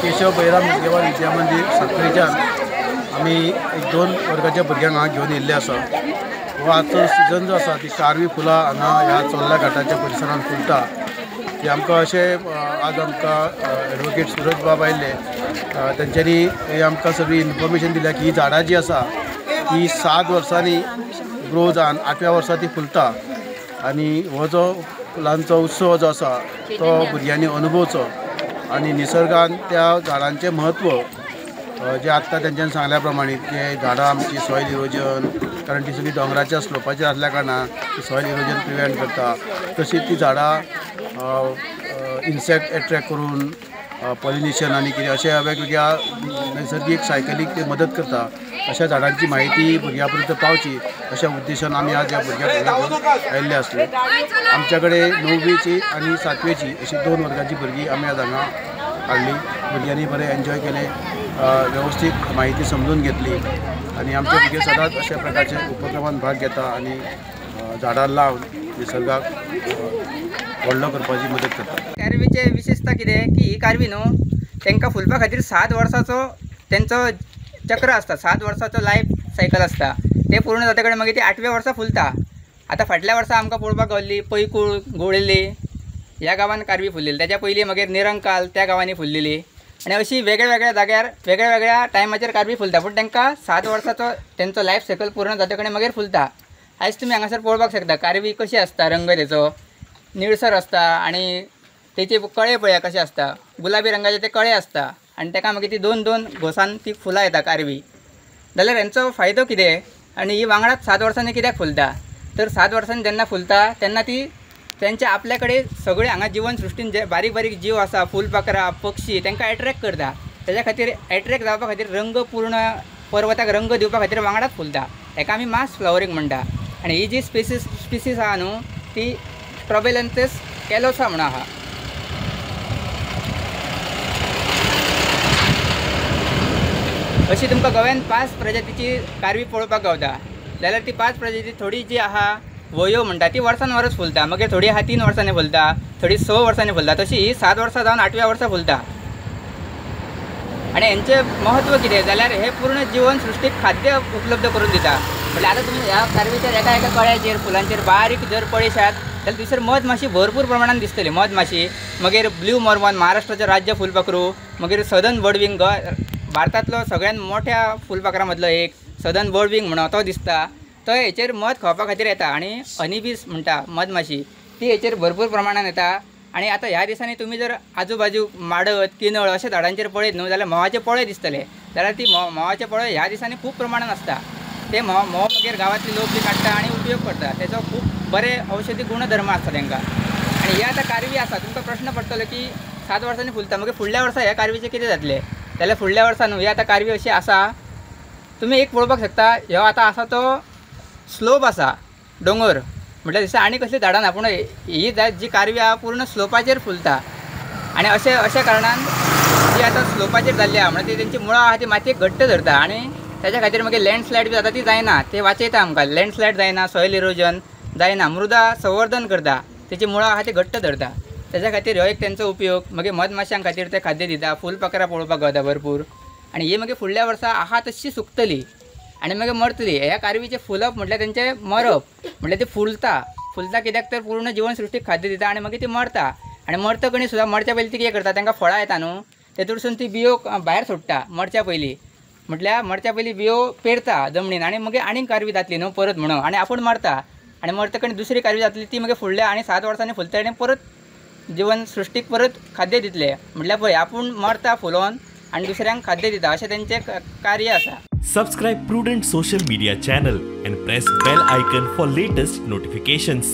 केशव बैराम हेडगेवार विद्या मंदिर साखळीच्यान आमी एक दोन वर्गाच्या भुरग्यांक हांगा घेवन येयल्ले आसा. हो आजचो सिजन जो आसा ती कारवी फुलां हांगा ह्या चोर्ला घाटाच्या परिसरांत फुलता. ती आमकां अशें आज आमकां एडवोकेट सुरज बाब आयिल्ले तेंच्यांनी हे आमकां सगळी इन्फॉर्मेशन दिल्या की ही झाडां जी आसा ती 7 वर्सांनी ग्रो जावन 8व्या वर्सा ती फुलता आनी हो जो फुलांचो उत्सव जो आसा तो भुरग्यांनी अनुभवचो आनी निसर्गान त्या झाडांचें म्हत्व जे आत्तां तेंच्यांनी सांगल्या प्रमाणे ते झाडां आमची सॉयल इरोजन, कारण ती सगळी दोंगराच्या स्लोपाचेर आसल्या कारणान ती सॉयल इरोजन प्रिवेंट करता. तशीच ती झाडां इन्सेक्ट एट्रॅक्ट करून पॉलिनेशन आनी कितें अशें वेगवेगळ्या नैसर्गीक सायकलीक ते मदत करता. अशा झाडांची माहिती भुरग्यां पर्यंत पावची अशा उद्देशान आमी आज ह्या भुरग्यांक आयिल्ले आसले. आमच्या कडेन 9वेची आनी 7वेची अशी 2 वर्गाची भुरगीं आमी आज हांगा हाडली. भुरग्यांनी बरें एन्जॉय केलें, वेवस्थीत माहिती समजून घेतली आनी आमचे भुरगे सदांच अशा प्रकारचे उपक्रमांत भाग घेता आनी झाडां लावन निसर्गाक व्हडलो करपाची मदत करता. कारवीचे विशेषता कितें की ही कारवी न्हू तांकां फुलपा खातीर 7 वर्साचो तेंचो चक्र आसता, 7 वर्साचो लायफ सायकल आसता. ते पूर्ण जाता कडेन मागीर ती 8व्या वर्सा फुलता. आतां फाटल्या वर्सा आमकां पळोवपाक गावल्ली पैकूळ गोळेली ह्या गांवान कारवी फुल्लेली, त्याच्या पयलीं मागीर निरंकाल त्या गांवांनी फुल्लेली आनी अशी वेगळ्या वेगळ्या जाग्यार वेगळ्या वेगळ्या टायमाचेर कारवी फुलता. पूण तांकां 7 वर्साचो तेंचो लायफ सायकल पूर्ण जाता कडेन मागीर फुलता. आयज तुमी हांगासर पळोवपाक शकता कारवी कशी आसता, रंग तेचो निळसर आसता आनी तेचे कळे पळया कशे आसता, गुलाबी रंगाचे ते कळे आसता आनी ताका मागीर ती 2-2 घोसान ती फुलां येता कारवी. जाल्यार हेंचो फायदो कितें आनी ही वांगडाच 7 वर्सांनी कित्याक फुलता, तर 7 वर्सांनी जेन्ना फुलता तेन्ना ती तेंच्या आपल्या कडेन सगळे हांगा जिवन सृश्टीन जे बारीक बारीक जीव आसा, फुलपाखरां, पक्षी तांकां एट्रेक्ट करता. तेज्या खातीर एट्रेक्ट जावपा खातीर रंग पूर्ण पर्वताक रंग दिवपा खातीर वांगडाच फुलता. हेका आमी मास फ्लावरींग म्हणटा. आनी ही जी स्पिसीस आहा न्हू ती स्ट्रॉबेलंथस कॅलोसा म्हणून आहा. अशी तुमकां गोव्यान 5 प्रजातीची कारवी पळोवपाक गावता. जाल्यार ती 5 प्रजाती थोडी जी आहा वयो म्हणटा ती वर्सान वरस फुलता, मागीर थोडी आहा 3 वर्सांनी फुलता, थोडी 6 वर्सांनी फुलता, तशी ही 7 वर्सां जावन 8व्या वर्सा फुलता. आनी हेंचें म्हत्व कितें जाल्यार हे पूर्ण जिवन सृश्टीक खाद्य उपलब्ध करून दिता. म्हटल्यार आतां तुमी ह्या कारवीचेर एका एका कळ्याचेर फुलांचेर बारीक जर पळयशात जाल्यार थंयसर मधमाशी भरपूर प्रमाणान दिसतली. मधमाशी, मागीर ब्लू मॉर्मन महाराष्ट्राचें राज्य फुलपाखरू, मागीर सदन बर्डविंग भारतांतलो सगळ्यात मोठ्या फुलपाखरां मदलो एक सदन बर्डविंग म्हणून तो दिसता. तो हेचेर मध खावपा खातीर येता आनी हनीबीज म्हणटा मधमाशी ती हेचेर भरपूर प्रमाणान येता. आनी आतां ह्या दिसांनी तुमी जर आजू बाजू माडत किनळ अशा झाडांचेर पळयत न्हू जाल्यार म्होंवाचे पोळे दिसतले. जाल्यार ती म्होंवाचे पोळे ह्या दिसांनी खूब प्रमाणान आसता. ते म्होंव मागीर गांवांतले लोक बी काडटा आनी उपयोग करता. तेचो खूब बरे औषधी गुणधर्म आसता तांकां. आनी ही आतां कारवी आसा, तुमकां प्रश्न पडटलो की 7 वर्सांनी फुलता मागीर फुडल्या वर्सा ह्या कारवीचें कितें जातलें, जाल्यार फुडल्या वर्सा न्हू ही आतां कारवी अशी आसा. तुमी एक पळोवपाक शकता ह्यो आतां आसा तो स्लोप आसा दोंगर, म्हटल्यार दिसता आनी कसली झाडां ना, पूण ही जी कारवी आहा पूर्ण स्लोपाचेर फुलता. आनी अशें अशा कारणान ती आतां स्लोपाचेर जाल्ली आहा म्हणल्यार ती तेंची मुळां आहा ती मातयेक घट्ट धरता आनी तेज्या खातीर मागीर लँडस्लायड बी जाता ती जायना, ते वाचयता आमकां. लँडस्लायड जायना, सॉयल इरोजन जायना, मृदा संवर्धन करता, तेची मुळां आहा ती घट्ट धरता. तेज्या खातीर हो एक तेंचो उपयोग. मागीर मधमाशां खातीर ते खाद्य दिता, फुलपाखरां पळोवपाक गावता भरपूर. आनी ही मागीर फुडल्या वर्सा आहा तशी सुकतली आनी मागीर मरतली. ह्या कारवीचें फुलप म्हटल्यार तेंचें मरप, म्हटल्यार ती फुलता, फुलता कित्याक तर पूर्ण जिवन सृश्टीक खाद्य दिता आनी मागीर ती मरता. आनी मरतकणी सुद्दां मरच्या पयलीं ती कितें करता, तांकां फळां येता न्हू तेतूरसून ती बियो भायर सोडटा मरच्या पयलीं, म्हटल्यार मरच्या पयलीं बियो पेरता जमनीन आनी मागीर आनीक कारवी जातली न्हू परत म्हणून आनी आपूण मरता. आनी मरतकणी दुसरी कारवी जातली ती मागीर फुडल्या आनी 7 वर्सांनी फुलता आनी परत जिवन सृश्टीक परत खाद्य दितले. म्हटल्यार पळय आपूण मरता फुलोवन आनी दुसऱ्यांक खाद्य दिता, अशें तेंचें कार्य आसा. Subscribe Prudent social media channel and press bell icon for latest notifications.